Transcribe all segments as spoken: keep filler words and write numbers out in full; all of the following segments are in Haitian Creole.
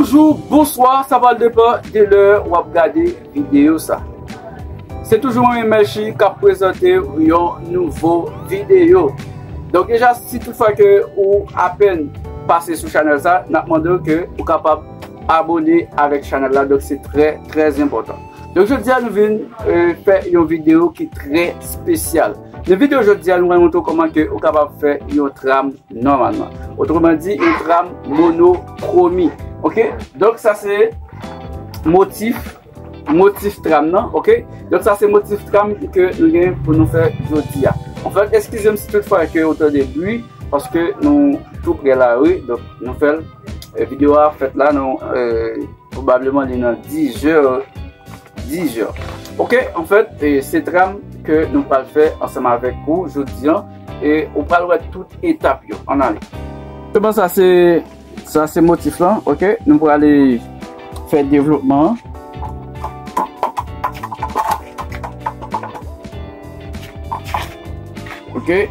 Bonjou, bonswa, sa pral depann de lè w ap gade videyo sa. Se toujou mwen menm, Melchie, k ap prezante w yon nouvo videyo. Donk deja, si toutfwa ke ou apèn pase sou chanèl sa, n ap mande w ke ou kapab abone avèk chanèl la. Donk se trè, trè enpòtan. Donk jodi a nou vin, eh, fè yon videyo ki trè espesyal. Nan videyo jodi a, nou pral montre w kòman ke ou kapab fè yon tram nòmalman. Otreman di, yon tram monokwomi. Oke? Donk sa se motif, motif tram nan, oke? Donk sa se motif tram ke nou gen pou nou fè jodi a. Anfèt, eskize m si toutfwa ke ou tande bri, paske nou tou prè lari, donk nou fè l, eh, videyo a fèt la, nou, eh, pwobableman li nan diz è, diz è. Oke, anfèt, e, se tram ke nou pral fè ansanm avèk ou jodi an, e ou pral wè tout etap yo. Ann ale. Seman sa se, sa se motif lan, oke? Nou pral ale fè devlopman an. Oke.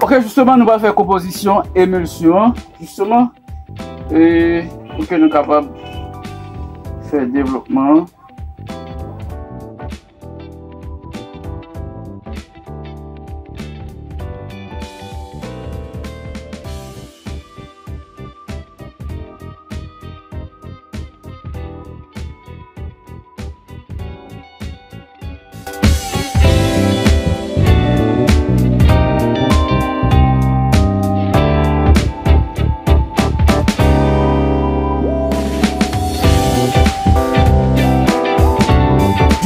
Ok, jisteman, nou pral fè konpozisyon emilsyon an, jisteman, e pou ke nou kapab fè devlopman an.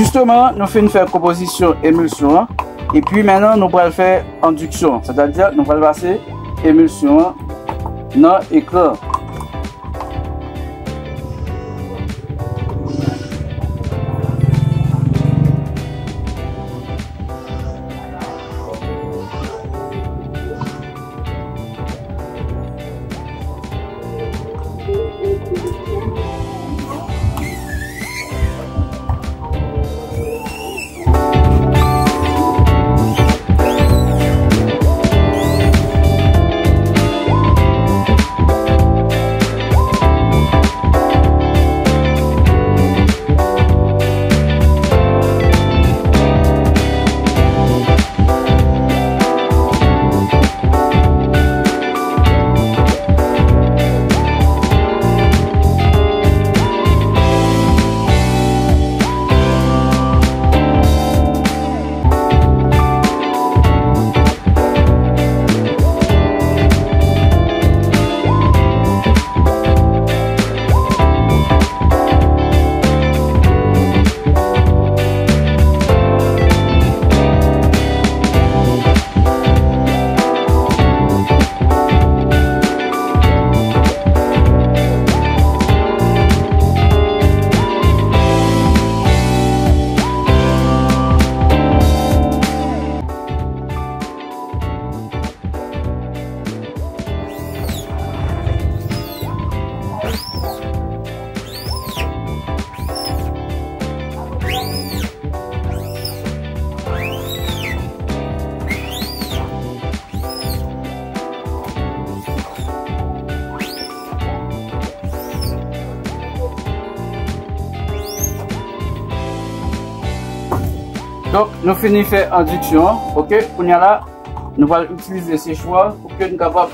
Jisteman, nou fin fè konpozisyon emilsyon an. Epi, mentnan, nou pral fè endiksyon. Sètadi, nou pral pase emilsyon an nan ekran. Donk, nou fini fè endiksyon an, oke? Kounye a la, nou pral itilize sechwa pou ke nou kapab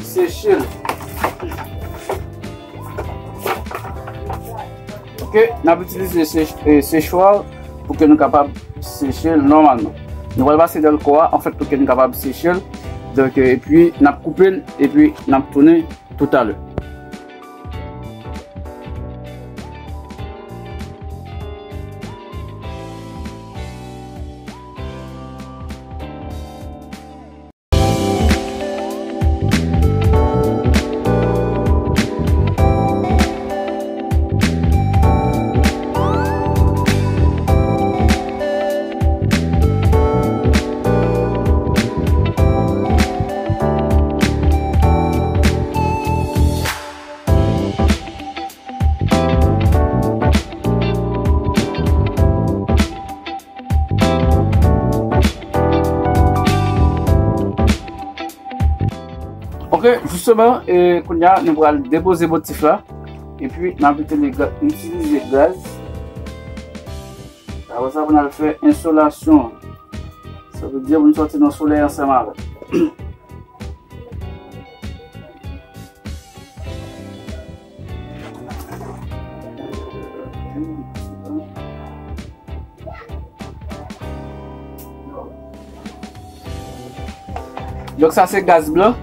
seche l. Oke, n ap itilize sech-, e, sechwa pou ke nou kapab seche l nòmalman. Nou pral pase nan kò a, anfèt, pou ke nou kapab seche l. Donk, e, epi, n ap koupe l, epi n ap tounen toutalè. Jisteman, e, kounye a, nou pral depoze motif la. Epi, n ap itilize ga-, itilize gaz. Apre sa, pou n al fè ensolasyon. Sa vle di, pou n sòti nan solèy ansanm avè l. Donk, sa se gaz blan.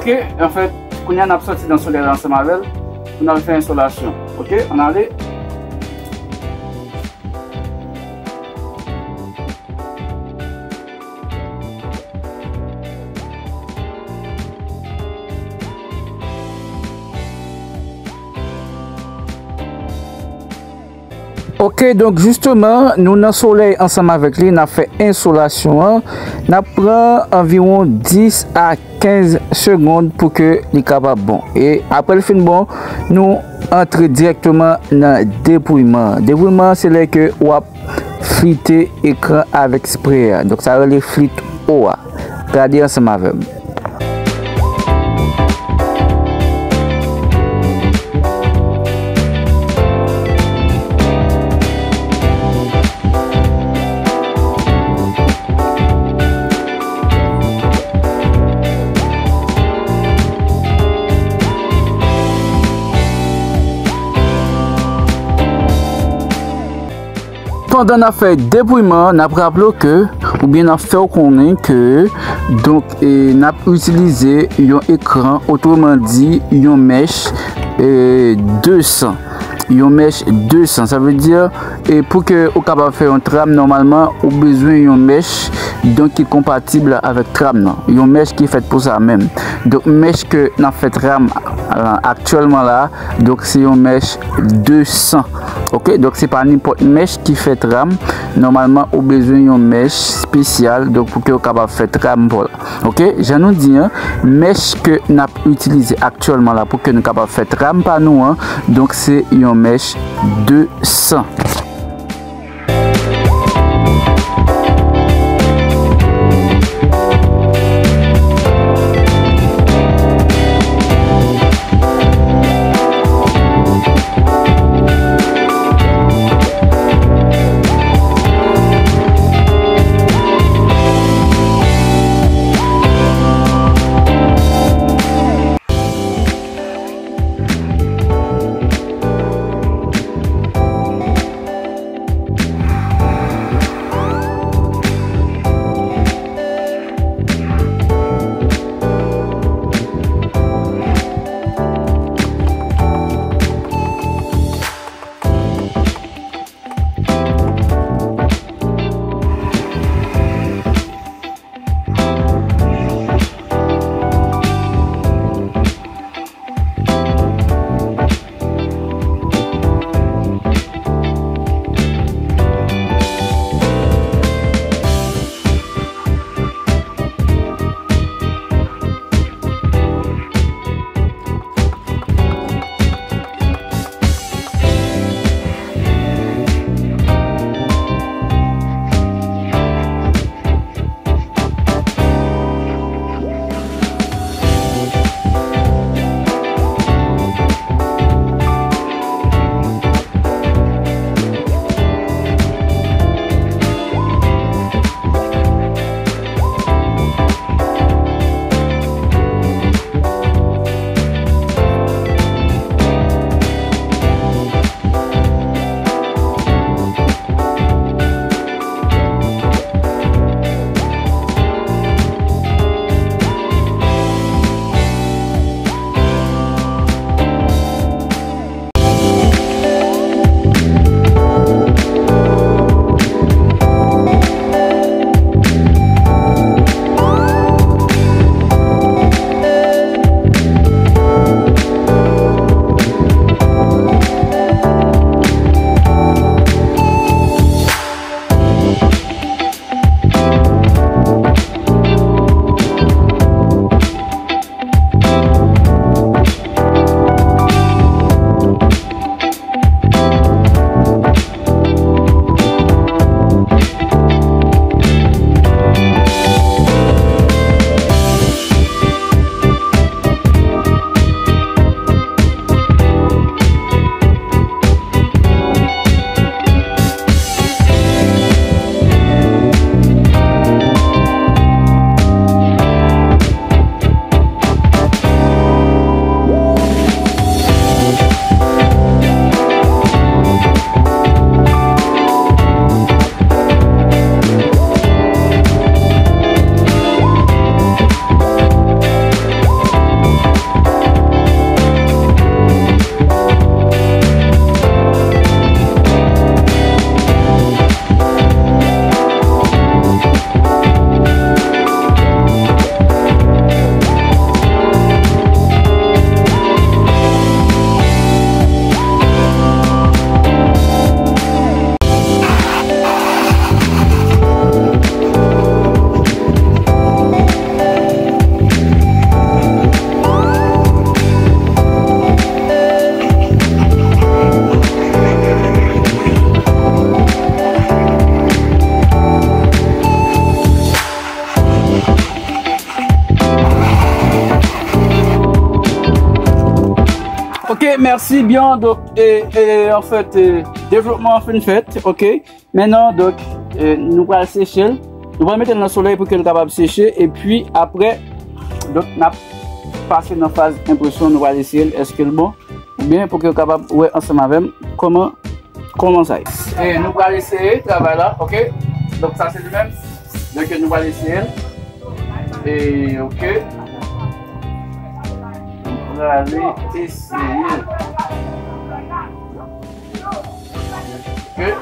Ok, anfèt, kounye a n ap sòti nan solèy la ansanm avè l pou n al fè ensolasyon. Ok, ann ale. Ok, donk jisteman, nou nan solèy ansanm avèk li, n ap fè ensolasyon an. N ap pran anviwon dis a kenz segonn pou ke li kapab bon. E apre l fin bon, nou antre dirèkteman nan depouyman. Depouyman an, se lè ke w ap flite ekran avèk spray a. Donk, sa rele flit o a. Gade ansanm avè m. Pandan n ap fè depouyman an, n ap raple w ke, oubyen n ap fè w konnen ke, donk, e, n ap itilize yon ekran, otreman di, yon mèch, e, de san. Yon mèch de san. Sa vle di, e, pou ke ou kapab fè yon tram, nòmalman, ou bezwen yon mèch, donk, ki konpatib avèk tram nan. Yon mèch ki fèt pou sa menm. Donk, mèch ke n ap fè tram, a, aktyèlman la, donk, se yon mèch de san. Ok, donk se pa nenpòt mèch ki fè tram. Nòmalman, ou bezwen yon mèch espesyal, donk, pou ke w kapab fè tram pa w la. Ok, jan nou di an, mèch ke n ap itilize aktyèlman la pou ke nou kapab fè tram pa nou an, donk se yon mèch de san. Mèsi byen, donk, e, e, anfèt, e, devlopman an fin fèt, oke. Mentnan, donk, e, nou pral seche l. Nou pral mete l nan solèy pou ke l kapab seche, epi apre, donk, n ap pase nan faz enpresyon, nou pral eseye l, èske l bon, oubyen pou ke w kapab wè ansanm avè m kòman, kòman sa ye. E nou pral eseye travay la, oke? Donk, sa se li menm. Donk, nou pral eseye l. E, oke. Nou prale eseye l. Oke.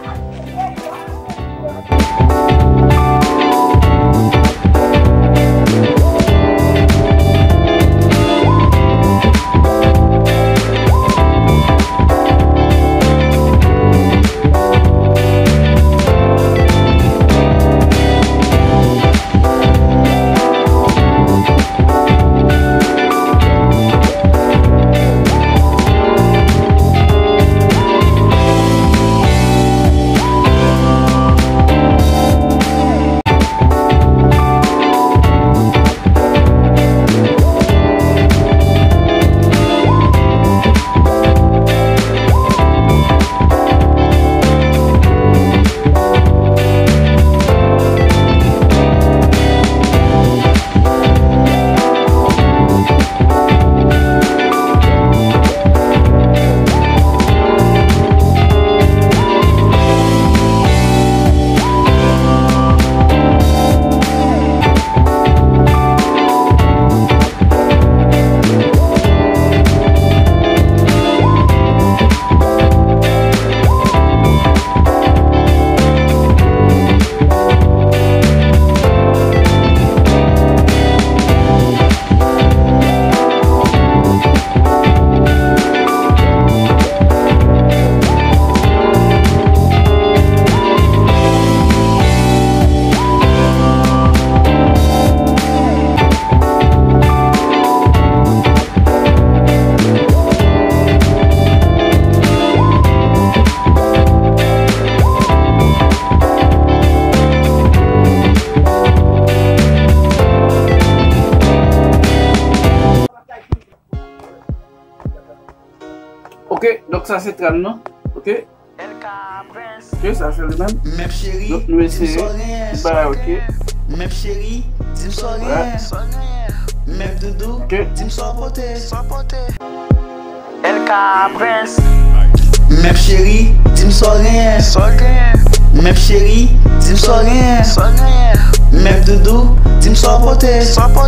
Oke, donk sa se tram nan. Oke. Oke, sa se li menm. Donk nou eseye ti bagay, oke.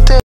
Oke.